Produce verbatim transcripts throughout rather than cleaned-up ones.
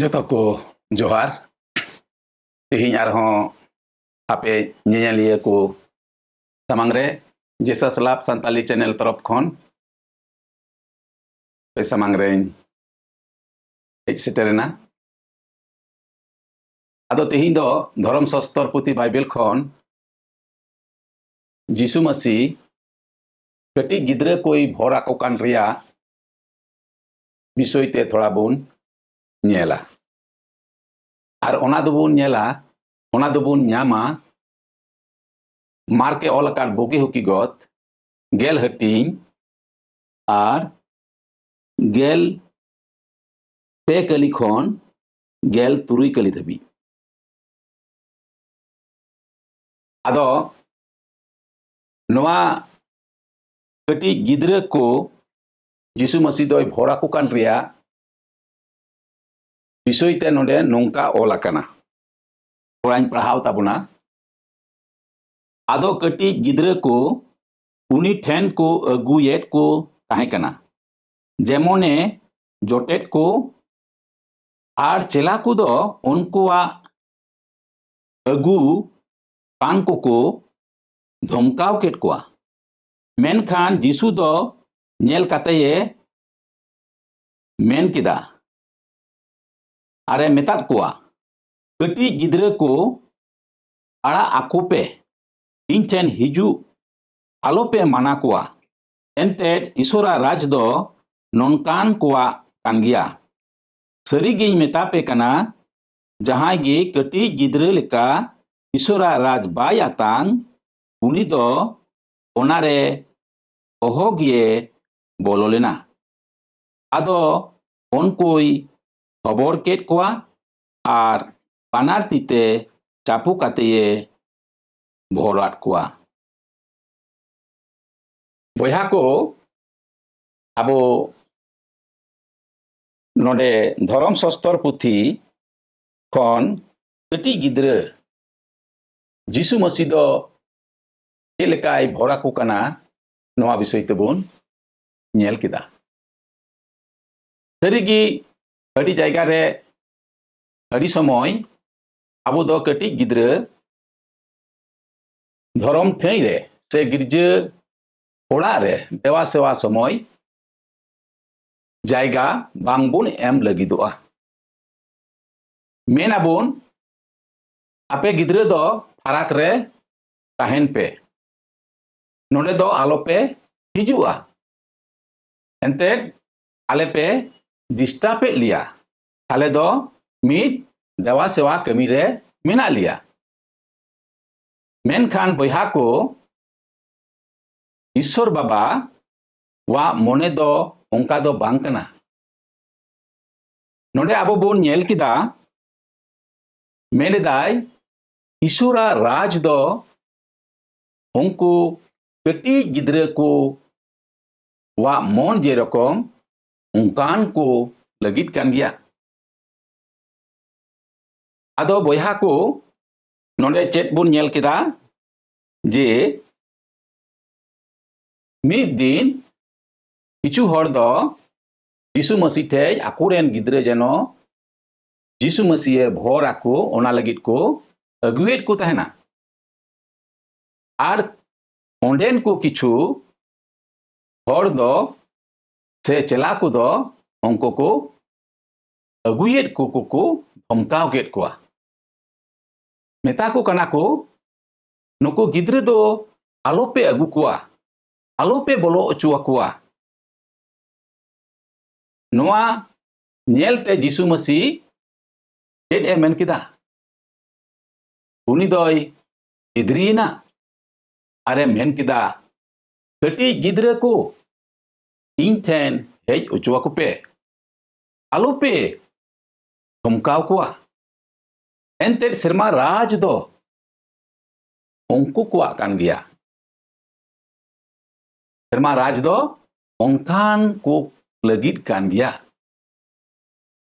ᱡᱚᱛᱚ ᱠᱚ ᱡᱚᱦᱟᱨ᱾ ᱛᱮᱦᱮᱧ ᱟᱨᱦᱚᱸ ᱟᱯᱮ ᱧᱮᱧᱮᱞᱤᱭᱟᱹ ᱠᱚ ᱥᱟᱢᱟᱝ ᱨᱮ Jesus Love ᱥᱟᱱᱛᱟᱞᱤ channel ᱛᱚᱨᱚᱯ ᱠᱷᱚᱱ ᱟᱯᱮ ᱥᱟᱢᱟᱝ ᱨᱮᱧ ᱦᱮᱡ ᱥᱮᱴᱮᱨᱮᱱᱟ᱾ ᱟᱫᱚ ᱛᱮᱦᱮᱧ ᱫᱚ ᱫᱷᱚᱨᱚᱢ ᱥᱟᱥᱛᱚᱨ ᱯᱩᱛᱷᱤ ᱵᱟᱭᱵᱮᱞ ᱠᱷᱚᱱ ᱡᱤᱥᱩ ᱢᱟᱹᱥᱤ ᱠᱟᱹᱴᱤᱡ ᱜᱤᱫᱽᱨᱟᱹ ᱠᱚᱭ ᱵᱷᱚᱨ ᱟᱠᱚ ᱠᱟᱱ ᱨᱮᱭᱟᱜ ᱵᱤᱥᱚᱭ ᱛᱮ ᱛᱷᱚᱲᱟ ᱵᱚᱱ ᱧᱮᱞᱟ᱾ ᱟᱨ ᱚᱱᱟ ᱫᱚᱵᱚᱱ ᱧᱮᱞᱟ, ᱚᱱᱟ ᱫᱚᱵᱚᱱ ᱧᱟᱢᱟ ᱢᱟᱨᱠᱮ ᱚᱞ ᱟᱠᱟᱫ ᱵᱩᱜᱤ ᱦᱩᱠᱤᱜᱚᱛ ᱜᱮᱞ ᱦᱟᱹᱴᱤᱧ ᱟᱨ ᱜᱮᱞ ᱯᱮ ᱠᱟᱹᱞᱤ ᱠᱷᱚᱱ ᱜᱮᱞ ᱛᱩᱨᱩᱭ ᱠᱟᱹᱞᱤ ᱫᱷᱟᱹᱵᱤᱡ᱾ ᱟᱫᱚ ᱱᱚᱣᱟ ᱠᱟᱹᱴᱤᱡ ᱜᱤᱫᱽᱨᱟᱹ ᱠᱚ ᱡᱤᱥᱩ ᱢᱟᱹᱥᱤ ᱫᱚᱭ ᱵᱷᱚᱨ ᱟᱠᱚ ᱠᱟᱱ ᱨᱮᱭᱟᱜ ᱵᱤᱥᱚᱭ ᱛᱮ ᱱᱚᱰᱮ ᱱᱚᱝᱠᱟ ᱚᱞ ᱟᱠᱟᱱᱟ᱾ ᱛᱷᱚᱲᱟᱧ ᱯᱟᱲᱦᱟᱣ ᱛᱟᱵᱚᱱᱟ᱾ ᱟᱫᱚ ᱠᱟᱹᱴᱤᱡ ᱜᱤᱫᱽᱨᱟᱹ ᱠᱚ ᱩᱱᱤ ᱴᱷᱮᱱ ᱠᱚ ᱟᱹᱜᱩᱭᱮᱫ ᱠᱚ ᱛᱟᱦᱮᱸ ᱠᱟᱱᱟ, ᱡᱮᱢᱚᱱᱮ ᱡᱚᱴᱮᱫ ᱠᱚ, ᱟᱨ ᱪᱮᱞᱟ ᱠᱚᱫᱚ ᱩᱱᱠᱩᱣᱟᱜ ᱟᱹᱜᱩ ᱯᱟᱱ ᱠᱚᱠᱚ ᱫᱷᱚᱢᱠᱟᱣ ᱠᱮᱫ ᱠᱚᱣᱟ᱾ ᱢᱮᱱᱠᱷᱟᱱ ᱡᱤᱥᱩ ᱫᱚ ᱧᱮᱞ ᱠᱟᱛᱮᱭᱮ ᱢᱮᱱ ᱠᱮᱫᱟ, ᱟᱨᱮ ᱢᱮᱛᱟᱫ ᱠᱚᱣᱟ, ᱠᱟᱹᱴᱤᱡ ᱜᱤᱫᱽᱨᱟᱹ ᱠᱚ ᱟᱲᱟᱜ ᱟᱠᱚ ᱯᱮ, ᱤᱧ ᱴᱷᱮᱱ ᱦᱤᱡᱩᱜ ᱟᱞᱚᱯᱮ ᱢᱟᱱᱟ ᱠᱚᱣᱟ᱾ ᱮᱱᱛᱮᱫ ᱤᱥᱚᱨᱟᱜ ᱨᱟᱡᱽ ᱫᱚ ᱱᱚᱝᱠᱟᱱ ᱠᱚᱣᱟᱜ ᱠᱟᱱ ᱜᱮᱭᱟ᱾ ᱥᱟᱹᱨᱤᱜᱤᱧ ᱢᱮᱛᱟ ᱯᱮ ᱠᱟᱱᱟ, ᱡᱟᱦᱟᱸᱭ ᱜᱮ ᱠᱟᱹᱴᱤᱡ ᱜᱤᱫᱽᱨᱟᱹ ᱞᱮᱠᱟ ᱤᱥᱚᱨᱟᱜ ᱨᱟᱡᱽ ᱵᱟᱭ ᱟᱛᱟᱝ, ᱩᱱᱤ ᱫᱚ ᱚᱱᱟᱨᱮ ᱚᱦᱚᱜᱮ ᱵᱚᱞᱚ ᱞᱮᱱᱟ᱾ ᱟᱫᱚ ᱩᱱᱠᱩᱭ ᱦᱚᱵᱚᱨ ᱠᱮᱫ ᱠᱚᱣᱟ ᱟᱨ ᱵᱟᱱᱟᱨ ᱛᱤᱛᱮ ᱪᱟᱯᱚ ᱠᱟᱛᱮᱭᱮ ᱵᱷᱚᱨᱟᱫ ᱠᱚᱣᱟ᱾ ᱵᱚᱭᱦᱟ ᱠᱚ, ᱟᱵᱚ ᱱᱚᱰᱮ ᱫᱷᱚᱨᱚᱢ ᱥᱚᱥᱛᱚᱨ ᱯᱩᱛᱷᱤ ᱠᱷᱚᱱ ᱠᱟᱹᱴᱤᱡ ᱜᱤᱫᱽᱨᱟᱹ ᱡᱤᱥᱩ ᱢᱟᱹᱥᱤ ᱫᱚ ᱪᱮᱫ ᱞᱮᱠᱟᱭ ᱵᱷᱚᱨ ᱟᱠᱚ ᱠᱟᱱᱟ, ᱱᱚᱣᱟ ᱵᱤᱥᱚᱭ ᱛᱮᱵᱚᱱ ᱧᱮᱞ ᱠᱮᱫᱟ᱾ ᱥᱟᱹᱨᱤᱜᱮ ᱟᱹᱰᱤ ᱡᱟᱭᱜᱟ ᱨᱮ ᱟᱹᱰᱤ ᱥᱚᱢᱚᱭ ᱟᱵᱚ ᱫᱚ ᱠᱟᱹᱴᱤᱡ ᱜᱤᱫᱽᱨᱟᱹ ᱫᱷᱚᱨᱚᱢ ᱴᱷᱟᱹᱭ ᱨᱮ ᱥᱮ ᱜᱤᱨᱡᱟᱹ ᱚᱲᱟᱜ ᱨᱮ ᱫᱮᱣᱟ ᱥᱮᱣᱟ ᱥᱚᱢᱚᱭ ᱡᱟᱭᱜᱟ ᱵᱟᱝᱵᱚᱱ ᱮᱢ ᱞᱟᱹᱜᱤᱫᱚᱜᱼᱟ᱾ ᱢᱮᱱ ᱟᱵᱚᱱ, "ᱟᱯᱮ ᱜᱤᱫᱽᱨᱟᱹ ᱫᱚ ᱯᱷᱟᱨᱟᱠ ᱨᱮ ᱛᱟᱦᱮᱱ ᱯᱮ, ᱱᱚᱰᱮ ᱫᱚ ᱟᱞᱚᱯᱮ ᱦᱤᱡᱩᱜᱼᱟ, ᱮᱱᱛᱮᱫ ᱟᱞᱮ ᱯᱮ ᱰᱤᱥᱴᱟᱵᱮᱫ ᱞᱮᱭᱟ, ᱟᱞᱮ ᱫᱚ ᱢᱤᱫ ᱫᱮᱣᱟ ᱥᱮᱣᱟ ᱠᱟᱹᱢᱤ ᱨᱮ ᱢᱮᱱᱟᱜ ᱞᱮᱭᱟ᱾" ᱢᱮᱱᱠᱷᱟᱱ ᱵᱚᱭᱦᱟ ᱠᱚ, ᱤᱥᱥᱚᱨ ᱵᱟᱵᱟ ᱣᱟᱜ ᱢᱚᱱᱮ ᱫᱚ ᱚᱱᱠᱟ ᱫᱚ ᱵᱟᱝ ᱠᱟᱱᱟ᱾ ᱱᱚᱰᱮ ᱟᱵᱚ ᱵᱚᱱ ᱧᱮᱞ ᱠᱮᱫᱟ, ᱢᱮᱱᱮᱫᱟᱭ, ᱤᱥᱥᱚᱨᱟᱜ ᱨᱟᱡᱽ ᱫᱚ ᱩᱱᱠᱩ ᱠᱟᱹᱴᱤᱡ ᱜᱤᱫᱽᱨᱟᱹ ᱠᱚ ᱣᱟᱜ ᱢᱚᱱ ᱡᱮᱨᱚᱠᱚᱢ, ᱚᱱᱠᱟᱱ ᱠᱚ ᱞᱟᱹᱜᱤᱫ ᱠᱟᱱ ᱜᱮᱭᱟ᱾ ᱟᱫᱚ ᱵᱚᱭᱦᱟ ᱠᱚ, ᱱᱚᱰᱮ ᱪᱮᱫ ᱵᱚᱱ ᱧᱮᱞ ᱠᱮᱫᱟ? ᱡᱮ ᱢᱤᱫ ᱫᱤᱱ ᱠᱤᱪᱷᱩ ᱦᱚᱲ ᱫᱚ ᱡᱤᱥᱩ ᱢᱟᱹᱥᱤ ᱴᱷᱮᱡ ᱟᱠᱚᱨᱮᱱ ᱜᱤᱫᱽᱨᱟᱹ ᱡᱮᱱᱚ ᱡᱤᱥᱩ ᱢᱟᱹᱥᱤᱭᱮ ᱵᱷᱚᱨ ᱟᱠᱚ, ᱚᱱᱟ ᱞᱟᱹᱜᱤᱫ ᱠᱚ ᱟᱹᱜᱩᱭᱮᱫ ᱠᱚ ᱛᱟᱦᱮᱱᱟ᱾ ᱟᱨ ᱚᱸᱰᱮᱱ ᱠᱚ ᱠᱤᱪᱷᱩ ᱦᱚᱲ ᱫᱚ ᱥᱮ ᱪᱮᱞᱟ ᱠᱚᱫᱚ ᱩᱱᱠᱩ ᱠᱚ ᱟᱹᱜᱩᱭᱮᱫ ᱠᱚ ᱠᱚ ᱫᱷᱚᱢᱠᱟᱣ ᱠᱮᱫ ᱠᱚᱣᱟ᱾ ᱢᱮᱛᱟ ᱠᱚ ᱠᱟᱱᱟ ᱠᱚ, "ᱱᱩᱠᱩ ᱜᱤᱫᱽᱨᱟᱹ ᱫᱚ ᱟᱞᱚᱯᱮ ᱟᱹᱜᱩ ᱠᱚᱣᱟ, ᱟᱞᱚᱯᱮ ᱵᱚᱞᱚ ᱦᱚᱪᱚ ᱟᱠᱚᱣᱟ᱾" ᱱᱚᱣᱟ ᱧᱮᱞᱛᱮ ᱡᱤᱥᱩ ᱢᱟᱹᱥᱤ ᱪᱮᱫ ᱮ ᱢᱮᱱ ᱠᱮᱫᱟ? ᱩᱱᱤ ᱫᱚᱭ ᱮᱫᱽᱨᱤᱭᱮᱱᱟ ᱟᱨᱮ ᱢᱮᱱ ᱠᱮᱫᱟ, "ᱠᱟᱹᱴᱤᱡ ᱜᱤᱫᱽᱨᱟᱹ ᱠᱚ, ᱤᱧ ᱴᱷᱮᱱ ᱦᱮᱡ ᱦᱚᱪᱚ ᱟᱠᱚ ᱯᱮ, ᱟᱞᱚᱯᱮ ᱫᱷᱚᱢᱠᱟᱣ ᱠᱚᱣᱟ᱾" ᱮᱱᱛᱮᱫ ᱥᱮᱨᱢᱟ ᱨᱟᱡᱽ ᱫᱚ ᱩᱱᱠᱩ ᱠᱚᱣᱟᱜ ᱠᱟᱱ ᱜᱮᱭᱟ᱾ ᱥᱮᱨᱢᱟ ᱨᱟᱡᱽ ᱫᱚ ᱚᱱᱠᱟᱱ ᱠᱚ ᱞᱟᱹᱜᱤᱫ ᱠᱟᱱ ᱜᱮᱭᱟ᱾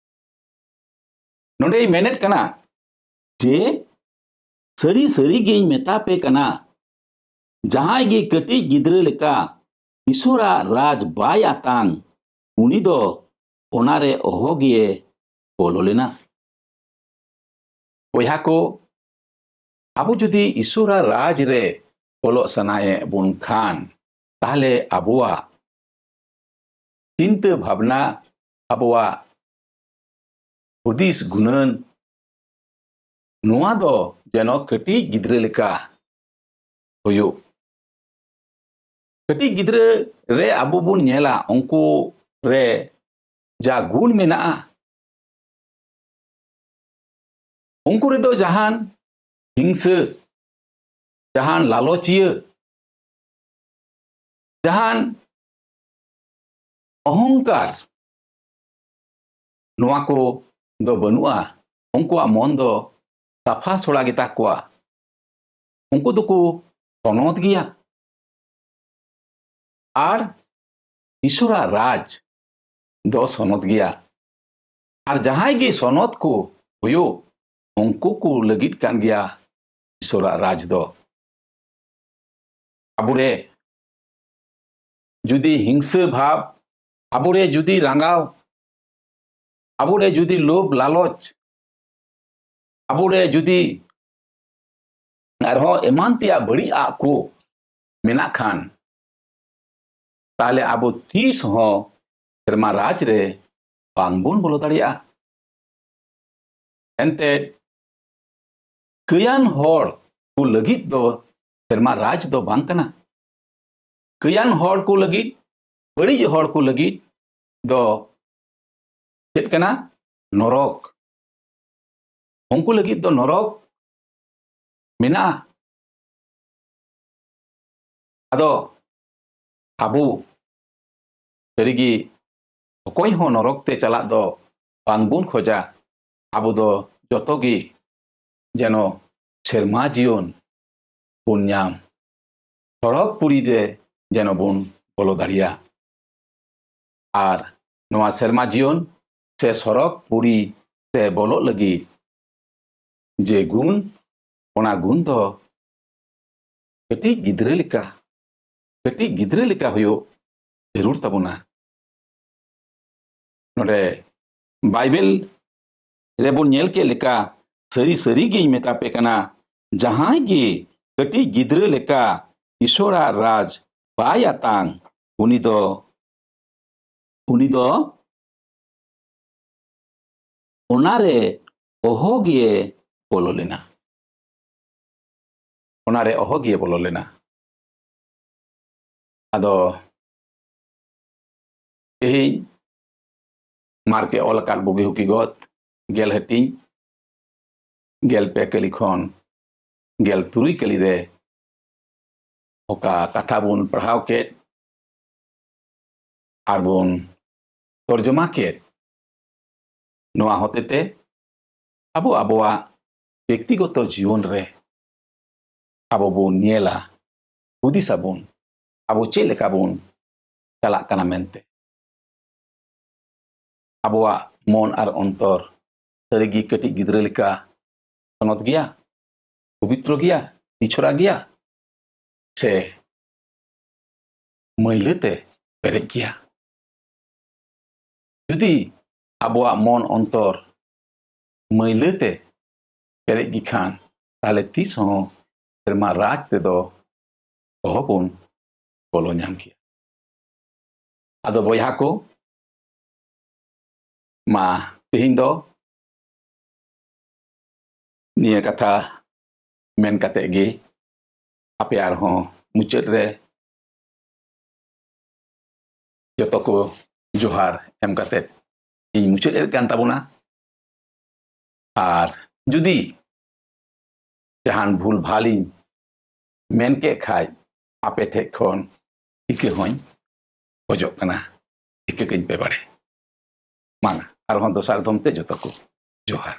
ᱱᱚᱰᱮᱭ ᱢᱮᱱᱮᱫ ᱠᱟᱱᱟ ᱡᱮ, "ᱥᱟᱹᱨᱤ ᱥᱟᱹᱨᱤ ᱜᱤᱧ ᱢᱮᱛᱟ ᱯᱮ ᱠᱟᱱᱟ, ᱡᱟᱦᱟᱸᱭ ᱜᱮ ᱠᱟᱹᱴᱤᱡ ᱜᱤᱫᱽᱨᱟᱹ ᱞᱮᱠᱟ ᱤᱥᱚᱨᱟᱜ ᱨᱟᱡᱽ ᱵᱟᱭ ᱟᱛᱟᱝ, ᱩᱱᱤ ᱫᱚ ᱚᱱᱟᱨᱮ ᱚᱦᱚᱜᱮ ᱵᱚᱞᱚ ᱞᱮᱱᱟ᱾" ᱵᱚᱭᱦᱟ ᱠᱚ, ᱟᱵᱚ ᱡᱩᱫᱤ ᱤᱥᱚᱨᱟᱜ ᱨᱟᱡᱽ ᱨᱮ ᱵᱚᱞᱚᱜ ᱥᱟᱱᱟᱭᱮᱫ ᱵᱚᱱ ᱠᱷᱟᱱ, ᱛᱟᱦᱞᱮ ᱟᱵᱚᱣᱟᱜ ᱪᱤᱱᱛᱟᱹ ᱵᱷᱟᱵᱽᱱᱟ, ᱟᱵᱚᱣᱟᱜ ᱦᱩᱫᱤᱥ ᱜᱩᱱᱟᱹᱱ, ᱱᱚᱣᱟ ᱫᱚ ᱡᱮᱱᱚ ᱠᱟᱹᱴᱤᱡ ᱜᱤᱫᱽᱨᱟᱹ ᱞᱮᱠᱟ ᱦᱩᱭᱩᱜ᱾ ᱠᱟᱹᱴᱤᱡ ᱜᱤᱫᱽᱨᱟᱹ ᱨᱮ ᱟᱵᱚ ᱵᱚᱱ ᱧᱮᱞᱟ, ᱩᱱᱠᱩ ᱨᱮ ᱡᱟ ᱜᱩᱱ ᱢᱮᱱᱟᱜᱼᱟ, ᱩᱱᱠᱩ ᱨᱮᱫᱚ ᱡᱟᱦᱟᱱ ᱦᱤᱝᱥᱟᱹ, ᱡᱟᱦᱟᱱ ᱞᱟᱞᱚᱪᱤᱭᱟᱹ, ᱡᱟᱦᱟᱱ ᱚᱦᱚᱝᱠᱟᱨ, ᱱᱚᱣᱟ ᱠᱚ ᱫᱚ ᱵᱟᱹᱱᱩᱜᱼᱟ᱾ ᱩᱱᱠᱩᱣᱟᱜ ᱢᱚᱱ ᱫᱚ ᱥᱟᱯᱷᱟ ᱥᱚᱲᱟ ᱜᱮᱛᱟ ᱠᱚᱣᱟ᱾ ᱩᱱᱠᱩ ᱫᱚᱠᱚ ᱥᱚᱱᱚᱛ ᱜᱮᱭᱟ᱾ ᱟᱨ ᱤᱥᱚᱨᱟᱜ ᱨᱟᱡᱽ ᱫᱚ ᱥᱚᱱᱚᱛ ᱜᱮᱭᱟ᱾ ᱟᱨ ᱡᱟᱦᱟᱸᱭ ᱜᱮ ᱥᱚᱱᱚᱛ ᱠᱚ ᱦᱩᱭᱩᱜ, ᱩᱱᱠᱩ ᱠᱚ ᱞᱟᱹᱜᱤᱫ ᱠᱟᱱ ᱜᱮᱭᱟ ᱤᱥᱚᱨᱟᱜ ᱨᱟᱡᱽ ᱫᱚ᱾ ᱟᱵᱚᱨᱮ ᱡᱩᱫᱤ ᱦᱤᱝᱥᱟᱹ ᱵᱷᱟᱵᱽ, ᱟᱵᱚᱨᱮ ᱡᱩᱫᱤ ᱨᱟᱸᱜᱟᱣ, ᱟᱵᱚᱨᱮ ᱡᱩᱫᱤ ᱞᱳᱵᱷ ᱞᱟᱞᱚᱪ, ᱟᱵᱚᱨᱮ ᱡᱩᱫᱤ ᱟᱨᱦᱚᱸ ᱮᱢᱟᱱ ᱛᱮᱭᱟᱜ ᱵᱟᱹᱲᱤᱡ ᱟᱜ ᱠᱚ ᱢᱮᱱᱟᱜ ᱠᱷᱟᱱ, ᱛᱟᱦᱞᱮ ᱟᱵᱚ ᱛᱤᱥ ᱦᱚᱸ ᱥᱮᱨᱢᱟ ᱨᱟᱡᱽ ᱨᱮ ᱵᱟᱝᱵᱚᱱ ᱵᱚᱞᱚ ᱫᱟᱲᱮᱭᱟᱜᱼᱟ᱾ ᱮᱱᱛᱮᱫ, ᱠᱟᱹᱭᱟᱱ ᱦᱚᱲ ᱠᱚ ᱞᱟᱹᱜᱤᱫ ᱫᱚ ᱥᱮᱨᱢᱟ ᱨᱟᱡᱽ ᱫᱚ ᱵᱟᱝ ᱠᱟᱱᱟ᱾ ᱠᱟᱹᱭᱟᱱ ᱦᱚᱲ ᱠᱚ ᱞᱟᱹᱜᱤᱫ, ᱵᱟᱹᱲᱤᱡ ᱦᱚᱲ ᱠᱚ ᱞᱟᱹᱜᱤᱫ ᱫᱚ ᱪᱮᱫ ᱠᱟᱱᱟ? ᱱᱚᱨᱚᱠ᱾ ᱩᱱᱠᱩ ᱞᱟᱹᱜᱤᱫ ᱫᱚ ᱱᱚᱨᱚᱠ ᱢᱮᱱᱟᱜᱼᱟ᱾ ᱟᱫᱚ ᱟᱵᱚ ᱥᱟᱹᱨᱤᱜᱮ ᱚᱠᱚᱭ ᱦᱚᱸ ᱱᱚᱨᱚᱠ ᱛᱮ ᱪᱟᱞᱟᱜ ᱫᱚ ᱵᱟᱝᱵᱚᱱ ᱠᱷᱚᱡᱟ᱾ ᱟᱵᱚ ᱫᱚ ᱡᱚᱛᱚ ᱜᱮ ᱡᱮᱱᱚ ᱥᱮᱨᱢᱟ ᱡᱤᱭᱚᱱ ᱵᱚᱱ ᱧᱟᱢ, ᱥᱚᱲᱚᱠ ᱯᱩᱨᱤ ᱨᱮ ᱡᱮᱱᱚ ᱵᱚᱱ ᱵᱚᱞᱚ ᱫᱟᱲᱮᱭᱟᱜ᱾ ᱟᱨ ᱱᱚᱣᱟ ᱥᱮᱨᱢᱟ ᱡᱤᱭᱚᱱ ᱥᱮ ᱥᱚᱲᱚᱠ ᱯᱩᱨᱤ ᱛᱮ ᱵᱚᱞᱚᱜ ᱞᱟᱹᱜᱤᱫ ᱡᱮ ᱜᱩᱱ, ᱚᱱᱟ ᱜᱩᱱ ᱫᱚ ᱠᱟᱹᱴᱤᱡ ᱜᱤᱫᱽᱨᱟᱹ ᱞᱮᱠᱟ, ᱠᱟᱹᱴᱤᱡ ᱜᱤᱫᱽᱨᱟᱹ ᱞᱮᱠᱟ ᱦᱩᱭᱩᱜ ᱡᱟᱹᱨᱩᱲ ᱛᱟᱵᱚᱱᱟ᱾ ᱱᱚᱰᱮ ᱵᱟᱭᱵᱮᱞ ᱨᱮᱵᱚᱱ ᱧᱮᱞ ᱠᱮᱫ ᱞᱮᱠᱟ, ᱥᱟᱹᱨᱤ ᱥᱟᱹᱨᱤ ᱜᱤᱧ ᱢᱮᱛᱟ ᱯᱮ ᱠᱟᱱᱟ, ᱡᱟᱦᱟᱸᱭ ᱜᱮ ᱠᱟᱹᱴᱤᱡ ᱜᱤᱫᱽᱨᱟᱹ ᱞᱮᱠᱟ ᱤᱥᱚᱲᱟᱜ ᱨᱟᱡᱽ ᱵᱟᱭ ᱟᱛᱟᱝ, ᱩᱱᱤ ᱫᱚ, ᱩᱱᱤ ᱫᱚ ᱚᱱᱟᱨᱮ ᱚᱦᱚ ᱜᱮ ᱵᱚᱞᱚ ᱞᱮᱱᱟ᱾ ᱚᱱᱟᱨᱮ ᱚᱦᱚ ᱜᱮ ᱵᱚᱞᱚ ᱞᱮᱱᱟ᱾ ᱟᱫᱚ ᱛᱮᱦᱮᱧ ᱢᱟᱨᱠᱮ ᱚᱞ ᱟᱠᱟᱫ ᱵᱩᱜᱤ ᱦᱩᱠᱤ ᱜᱚᱛ ᱜᱮᱞ ᱦᱟᱹᱴᱤᱧ, ᱜᱮᱞ ᱯᱮ ᱠᱟᱹᱞᱤ ᱠᱷᱚᱱ ᱜᱮᱞ ᱛᱩᱨᱩᱭ ᱠᱟᱹᱞᱤ ᱨᱮ ᱚᱠᱟ ᱠᱟᱛᱷᱟ ᱵᱚᱱ ᱯᱟᱲᱦᱟᱣ ᱠᱮᱫ ᱟᱨ ᱵᱚᱱ ᱛᱚᱨᱡᱚᱢᱟ ᱠᱮᱫ, ᱱᱚᱣᱟ ᱦᱚᱛᱮᱛᱮ ᱟᱵᱚ ᱟᱵᱚᱣᱟᱜ ᱵᱮᱠᱛᱤᱜᱚᱛᱚ ᱡᱤᱭᱚᱱ ᱨᱮ ᱟᱵᱚ ᱵᱚᱱ ᱧᱮᱞᱟ, ᱦᱩᱫᱤᱥ ᱟᱵᱚᱱ, ᱟᱵᱚ ᱪᱮᱫ ᱞᱮᱠᱟ ᱵᱚᱱ ᱪᱟᱞᱟᱜ ᱠᱟᱱᱟ ᱢᱮᱱᱛᱮ᱾ ᱟᱵᱚᱣᱟᱜ ᱢᱚᱱ ᱟᱨ ᱚᱱᱛᱚᱨ ᱥᱟᱹᱨᱤᱜᱮ ᱠᱟᱹᱴᱤᱡ ᱜᱤᱫᱽᱨᱟᱹ ᱞᱮᱠᱟ ᱥᱚᱱᱚᱛ ᱜᱮᱭᱟ, ᱯᱚᱵᱤᱛᱨᱚ ᱜᱮᱭᱟ, ᱱᱤᱪᱷᱚᱲᱟ ᱜᱮᱭᱟ, ᱥᱮ ᱢᱟᱹᱭᱞᱟᱹ ᱛᱮ ᱯᱮᱨᱮᱡ ᱜᱮᱭᱟ? ᱡᱩᱫᱤ ᱟᱵᱚᱣᱟᱜ ᱢᱚᱱ ᱚᱱᱛᱚᱨ ᱢᱟᱹᱭᱞᱟᱹ ᱛᱮ ᱯᱮᱨᱮᱡ ᱜᱮ ᱠᱷᱟᱱ, ᱛᱟᱦᱞᱮ ᱛᱤᱥ ᱦᱚᱸ ᱥᱮᱨᱢᱟ ᱨᱟᱡᱽ ᱛᱮᱫᱚ ᱚᱦᱚ ᱵᱚᱱ ᱵᱚᱞᱚ ᱧᱟᱢ ᱠᱮᱭᱟ᱾ ᱟᱫᱚ ᱵᱚᱭᱦᱟ ᱠᱚ, ᱢᱟ ᱛᱮᱦᱮᱧ ᱫᱚ ᱱᱤᱭᱟᱹ ᱠᱟᱛᱷᱟ ᱢᱮᱱ ᱠᱟᱛᱮ ᱜᱮ ᱟᱯᱮ ᱟᱨᱦᱚᱸ ᱢᱩᱪᱟᱹᱫ ᱨᱮ ᱡᱚᱛᱚ ᱠᱚ ᱡᱚᱦᱟᱨ ᱮᱢ ᱠᱟᱛᱮ ᱤᱧ ᱢᱩᱪᱟᱹᱫ ᱮᱫ ᱠᱟᱱ ᱛᱟᱵᱚᱱᱟ᱾ ᱟᱨ ᱡᱩᱫᱤ ᱡᱟᱦᱟᱱ ᱵᱷᱩᱞ ᱵᱷᱟᱞᱤᱧ ᱢᱮᱱ ᱠᱮᱫ ᱠᱷᱟᱡ, ᱟᱯᱮ ᱴᱷᱮᱡ ᱠᱷᱚᱱ ᱤᱠᱟᱹ ᱦᱚᱸᱧ ᱠᱷᱚᱡᱚᱜ ᱠᱟᱱᱟ, ᱤᱠᱟᱹ ᱠᱟᱹᱧ ᱯᱮ ᱵᱟᱲᱮ᱾ ᱢᱟ ᱟᱨᱦᱚᱸ ᱫᱚᱥᱟᱨ ᱫᱚᱢ ᱛᱮ ᱡᱚᱛᱚ ᱠᱚ ᱡᱚᱦᱟᱨ᱾